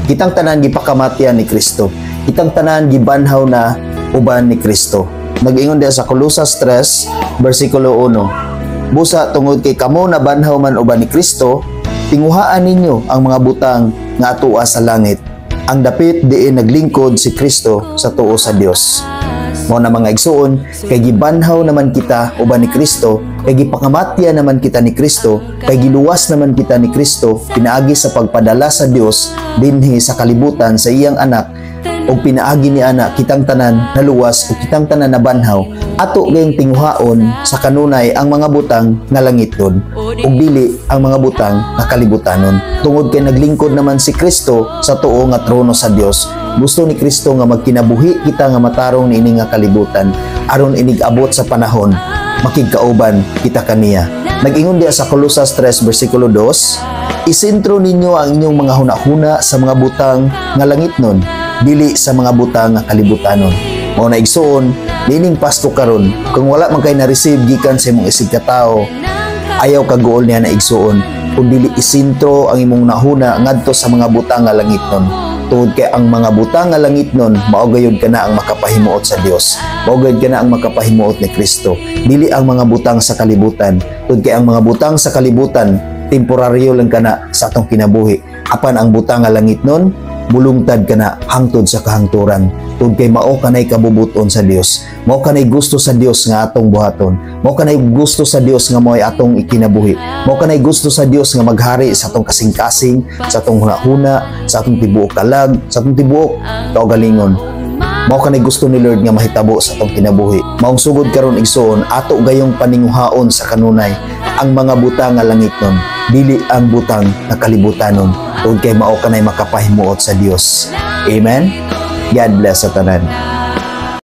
Kitang tanan gipakamatyan ni Kristo. Kitang tanan gibanhaw na uban ni Kristo. Nag-ingon diya sa Colosas 3 versikulo 1. Busa tungod kay kamo nabanhaw man uban ni Kristo, tinguhaan ninyo ang mga butang nga atua sa langit, ang dapit diin naglingkod si Kristo sa tuo sa Dios. Mao na, mga igsuon, kay gibanhaw naman kita uban ni Kristo, kay gipakamatya naman kita ni Kristo, kay giluwas naman kita ni Kristo pinaagi sa pagpadala sa Dios dinhi sa kalibutan sa iyang anak, ug pinaagi ni ana kitang tanan naluwas ug kitang tanan nabanhaw. Ato gayong tinguhaon sa kanunay ang mga butang nga langiton ug dili ang mga butang nga kalibutanon, tungod kay naglingkod naman si Kristo sa tuo nga trono sa Dios. Gusto ni Kristo nga magkinabuhi kita nga matarong niini nga kalibutan, aron inig abot sa panahon makigkauban kita kaniya. Nag-ingon diya sa Colosas 3 versikulo 2, "Isentro ninyo ang inyong mga hunahuna sa mga butang nga langitnon, dili sa mga butang nga kalibutanon." Mao na, igsuon, niining Pasko karon, kung wala man kay na-receive gikan sa imong isig katao, ayaw kaguol niya na, igsuon, kung dili isentro ang imong nahuna ngadto sa mga butang nga langitnon. Tungod kay ang mga butang nga langitnon, mao gayud kana ang makapahimuot sa Dios. Mao gayud kana ang makapahimuot ni Kristo. Dili ang mga butang sa kalibutan. Tungod kay ang mga butang sa kalibutan, temporaryo lang kana sa atong kinabuhi. Apan ang butang nga langitnon, mulungtad kana hangtod sa kahangturan. Tungod kay mao kanay kabubuton sa Dios. Mao kanay gusto sa Dios nga atong buhaton. Mao kanay gusto sa Dios nga mo'y atong ikinabuhi. Mao kanay gusto sa Dios nga maghari sa atong kasing-kasing, sa atong hunahuna, sa atong tibuok kalag, sa atong tibuok kaugalingon. Mao kanay gusto ni Lord nga mahitabo sa atong kinabuhi. Maong sugod karon, igsoon, ato gayong paninguhaon sa kanunay ang mga butang nga langitnon, dili ang butang nga kalibutanon. Tungod kay mao kanay makapahimuot sa Dios. Amen. God bless sa tanan.